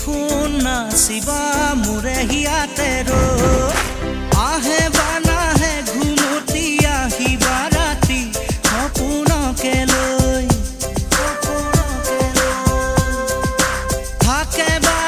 সোণ নাচিবা মোৰে হিয়াতে ৰৈ। আহে বা নাহে ঘুমতি, আহিবা ৰাতি সপোনকে লৈ, সপোনকে লৈ। থাকে বা